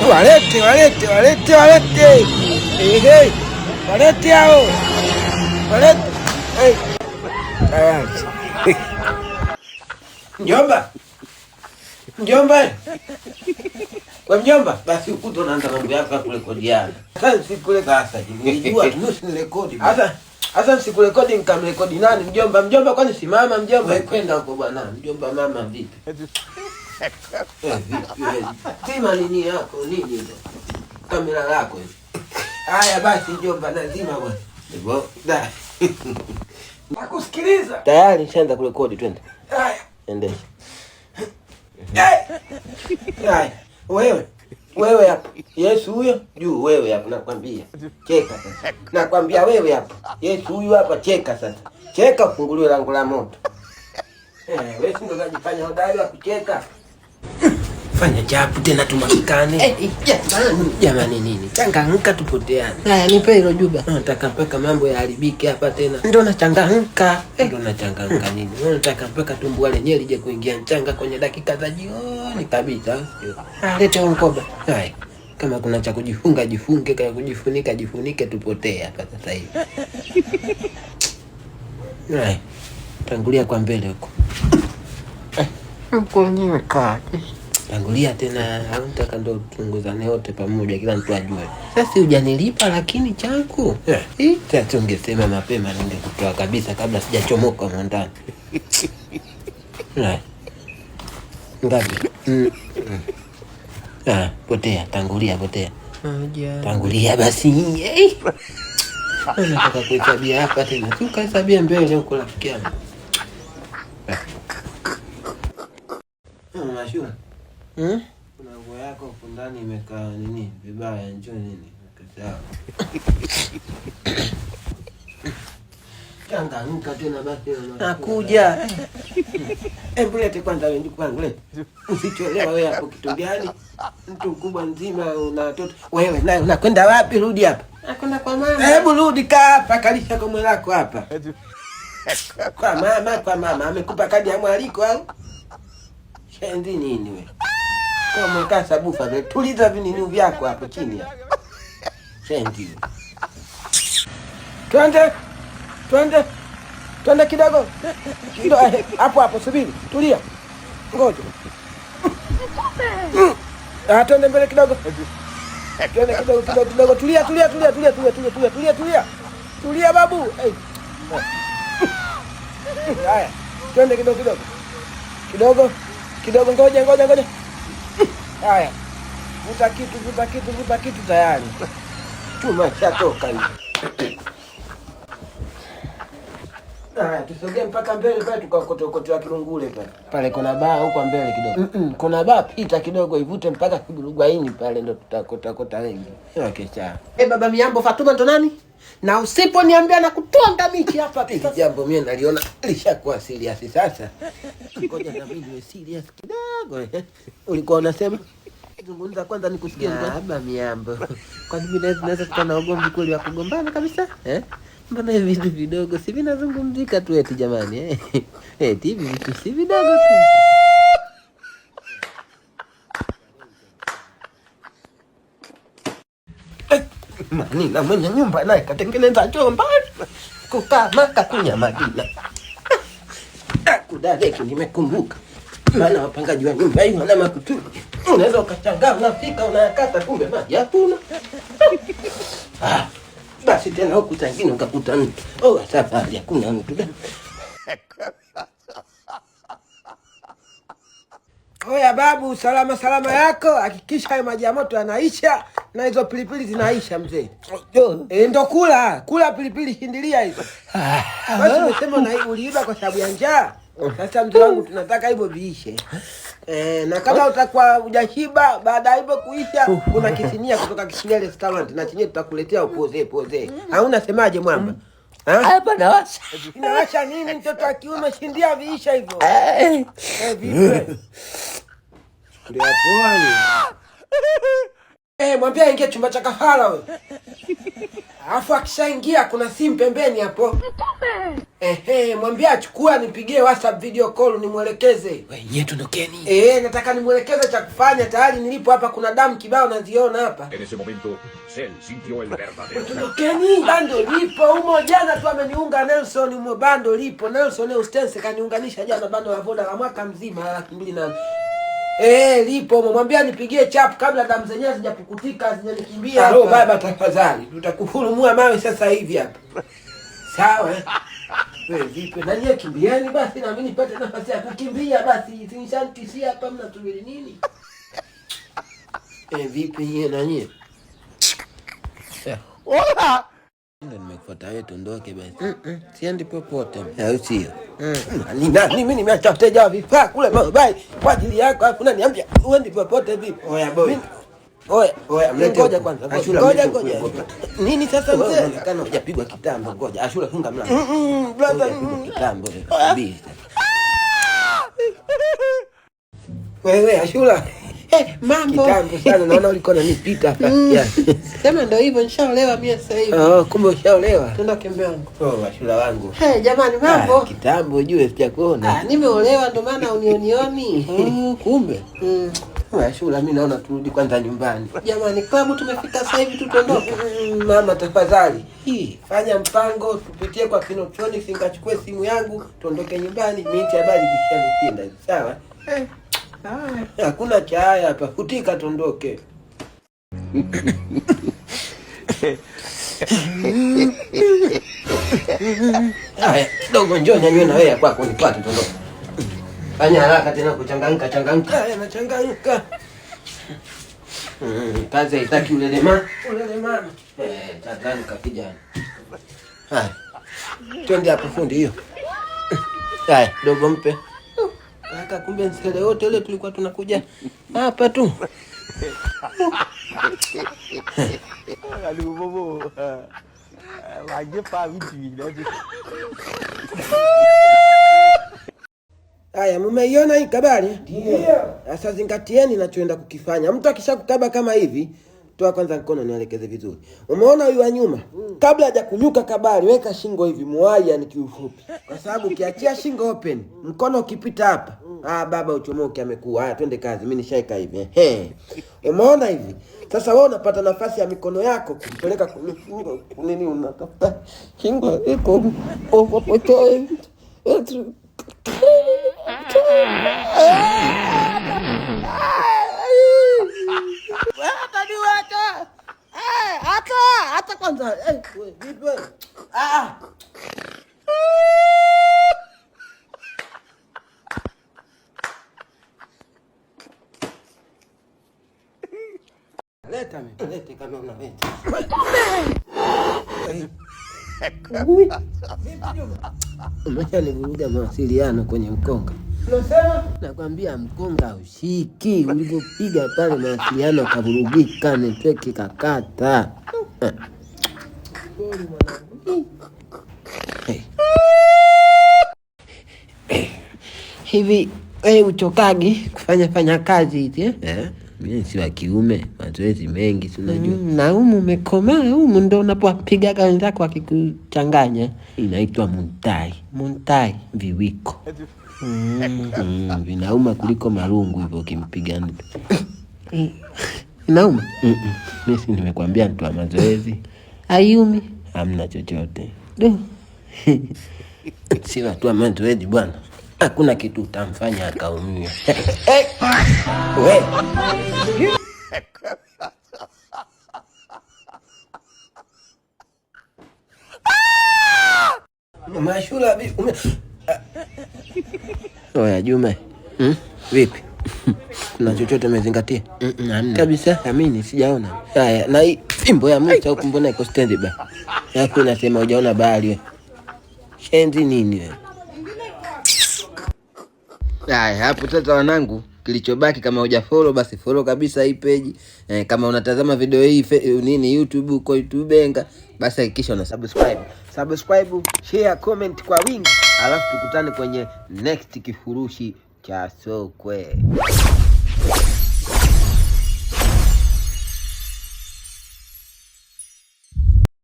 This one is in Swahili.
Walete, walete, walete, walete. Ehe. Walete hao. Walete. Hey. Tayari. Mjomba. Mjomba. Kwa mjomba, basi ukuta unaanza mambo yako ya kurekodiana. Sasa sikule sasa, nilijua tu usinirekodi. Sasa nisikurekodi nikamrekodi nani mjomba? Mjomba kwani simama mjomba. Wewe kwenda huko bwana. Mjomba mama vipi? Eh, vipi wewe? Zima nini yako nini hizo? Kamera lako hizo. Haya basi mjomba, nazima bwana. Hivyo. Da. Nakusikiliza. Tayari nishaanza kurekodi, twende. Haya. Endesha. Eh. Haya, wewe. Wewe hapa. Yesu huyo juu, wewe hapa nakwambia. Cheka sasa. Nakwambia wewe hapa. Yesu huyu hapa, cheka sasa. Cheka ufunguliwe lango la moto. Eh, wewe si ndio unajifanya hodari wa kucheka. Fanya chapu tena tumasikane. Eh, Jamani, jamani nini? Changamka tupoteane. Haya, nipe hilo juba. Nataka mpaka mambo yaharibike hapa tena. Ndio nachangamka. Ndio nachangamka nini? Wewe unataka mpaka tumbo lenyewe lije kuingia mchanga kwenye dakika za jioni kabisa. Ah, lete huo mkoba. Haya. Kama kuna cha kujifunga jifunge, kama kujifunika jifunike, tupotee hapa sasa hivi. Haya. Tangulia kwa mbele huko. Mkonyewe kaa. Tangulia tena, nataka ndo tuongozane wote pamoja, kila mtu ajue. Sasa hujanilipa lakini changu. Eh, sasa ungesema mapema ningekutoa kabisa kabla sijachomoka humo ndani. Haya. Ngapi? Mm. Ah, potea, tangulia, potea. Moja. Tangulia basi. Eh. Nataka kuhesabia hapa tena. Si ukahesabia mbele huko rafiki yangu. Mashura. Hmm? Kuna nguo yako huko ndani imekaa nini vibaya, njoo nini sawa. Changamka tena basi. Nakuja. Hebu lete kwanza wewe ndugu wangu, lete. Usichelewa wewe hapo kitu gani? Mtu mkubwa nzima una watoto. Wewe naye unakwenda wapi? Rudi hapa. Nakwenda kwa mama. Hebu rudi kaa hapa, kalisha komwe lako hapa. Kwa mama, kwa mama amekupa kadi ya mwaliko au? Shendi nini wewe? Kwa mweka sabufa vile. Tuliza vinini vyako hapo chini hapo. Shendi. Twende. Twende. Twende kidogo. Kidogo hapo hapo, subiri. Tulia. Ngoja. Ah, twende mbele kidogo. Twende kidogo kidogo kidogo. Tulia, tulia, tulia, tulia, tulia, tulia, tulia, tulia, tulia. Tulia babu. Hey. Haya. Twende kidogo kidogo. Kidogo. Kidogo, ngoja ngoja ngoja. Haya. Vuta kitu, vuta kitu, vuta kitu tayari. Chuma chatoka hiyo. Haya, tusogee mpaka mbele pale tukakotokotoa kirungule pale. Pale kuna baa huko mbele kidogo. Kuna baa pita kidogo ivute mpaka Kiburugwaini pale ndo tutakota kota wengi. Okay, sawa. Eh, baba Miambo Fatuma ndo nani? Na usiponiambia na kutonga michi hapa. Hili jambo mimi naliona lishakuwa serious sasa. Ngoja na mimi niwe serious kidogo. Ulikuwa unasema? Zungumza kwanza nikusikie. Baba Miambo. Kwani mimi naweza tukawa na ugomvi kweli wa kugombana kabisa? Eh? Mbona hivi vitu vidogo si vinazungumzika tu eti jamani eh? Eti hivi vitu si vidogo tu. Manina mwenye nyumba naye katengeneza choo mbali. Kukaa maka kunya madina. Kudadeki nimekumbuka. Maana wapangaji wa nyumba hii wana makutu. Unaweza ukashangaa unafika unayakata kumbe maji hakuna. Ah, basi tena huku zingine ukakuta mtu. Oh, safari hakuna mtu. Oya babu, salama salama yako, hakikisha hayo maji ya moto yanaisha na hizo pilipili zinaisha mzee. E, ndo kula kula pilipili, shindilia hizo. Basi umesema uliiba kwa sababu ya njaa. Sasa mzee wangu, tunataka hivyo viishe. E, na kama utakuwa hujashiba baada ya hivyo kuisha, kuna kisinia kutoka Kisinia Restaurant na chenyewe tutakuletea upoze poze. Hauna semaje mwamba? Ha? Hapa nawasha. Inawasha nini mtoto wa kiume, shindia viisha hivyo. Eh, vipi? Chukulia poa ni. Eh, mwambie aingie chumba cha kafara wewe. Alafu akishaingia kuna simu pembeni hapo. Ehe, mwambie achukue anipigie WhatsApp video call nimwelekeze. We, nyie tondokeni. Nataka nimwelekeze cha kufanya. Tayari nilipo hapa kuna damu kibao naziona hapa. En ese momento, Cell sintió el verdadero Tondokeni, bando lipo humo. Jana tu ameniunga Nelson humo, bando lipo. Nelson Eustense kaniunganisha jana bando la Voda la mwaka mzima la 200,000 na lipo humo. Mwambie anipigie chap kabla damu zenyewe hazijapukutika, hazijanikimbia. Halo baba, tafadhali tutakuhurumua mawe sasa hivi hapa. Sawa eh? Wewe vipi? Na nyie kimbieni basi na mimi nipate nafasi ya kukimbia basi. Sinishanitishia hapa, mnasubiri nini? Vipi nyie na nyie? Ola! Ndio nimekufuata wewe, tuondoke basi. Siendi popote. Au sio? Ni nani mimi nimeacha wateja wa vifaa kule mobile kwa ajili yako, alafu unaniambia uendi popote vipi? Oya boy. Oya, Oya, mlete ngoja huku. kwanza. Ashura, Ngoja mlete ngoja. huku. Nini sasa mzee? Unaonekana hujapigwa kitambo. Ngoja, Ashura funga mlango. Brother. Hujapigwa kitambo. Subiri sasa. Wewe Ashura. Mambo. Kitambo sana naona ulikuwa unanipita hapa. Yeah. Sema ndio hivyo, nishaolewa mimi sasa hivi. Oh, kumbe ushaolewa. Tuondoke mume wangu. Oh, Ashura wangu. Hey, jamani mambo. Ah, kitambo ujue sijakuona. Ah, nimeolewa ndo maana unionioni. Oh, kumbe. Ashura, mimi naona turudi kwanza nyumbani. Jamani, klabu tumefika sasa hivi tu tuondoke. Mama tafadhali. Hii, fanya mpango tupitie kwa Kinotronics nikachukue simu yangu tuondoke nyumbani. Mimi habari zishanishinda. Sawa? Hakuna cha haya hapa. Futika tuondoke. Haya, dogo njoo nyanywe na wewe kwako nipate tuondoke. Fanya haraka tena kuchangamka changamka. Haya, nachangamka. Kazi haitaki ulelema. Ulelema. Changamka kijana. Haya. Twende hapo fundi hiyo. Haya, dogo mpe. Kaka, kumbe nsele wote ile tulikuwa tunakuja hapa tu. Haya, mumeiona hii kabari? Ndio. Sasa zingatieni nachoenda kukifanya. Mtu akishakukaba kama hivi, toa kwanza mkono nielekeze vizuri. Umeona huyu wa nyuma? Kabla hajakunyuka kabari, weka shingo hivi muwai, yani kiufupi. Kwa sababu ukiachia shingo open, mkono ukipita hapa, baba uchomoke amekuwa. Haya, twende kazi. Mimi nishaika hivi. Ehe. Umeona hivi? Sasa wewe unapata nafasi ya mikono yako kumpeleka kwenye shingo. Nini unatafuta? Shingo iko hata kwanza. Vipi wewe? Leta mimi. Lete kama unaweza. Umeshanivuruga mawasiliano kwenye mkonga. Unasema? Nakwambia mkonga ushiki, ulivyopiga pale mawasiliano kavurugika, network kakata. Hey. Hivi wewe uchokagi kufanya fanya kazi hizi eh? Mimi si wa kiume, mazoezi mengi si unajua. Na humu umekomaa, humu ndo unapopigaga wenzako wakikuchanganya. Inaitwa muntai. Muntai viwiko. Vinauma kuliko marungu hivyo ukimpiga mtu. Inauma? Mimi si nimekwambia mtu wa mazoezi. Hayumi. Hamna chochote. Du. Si watu wa mazoezi bwana. Hakuna kitu utamfanya akaumia. We. Mashura bi Oya Juma. Vipi? Kuna chochote umezingatia? Kabisa, amini sijaona. Haya, na hii fimbo ya Musa huku mbona iko stand by? Alafu unasema hujaona bahari wewe. Shenzi nini wewe? Haya, hapo sasa wanangu, kilichobaki kama hujafollow basi follow kabisa hii page. Kama unatazama video hii nini YouTube uko YouTube Benga, basi hakikisha una subscribe. Subscribe, share, comment kwa wingi. Alafu tukutane kwenye next kifurushi cha Sokwe.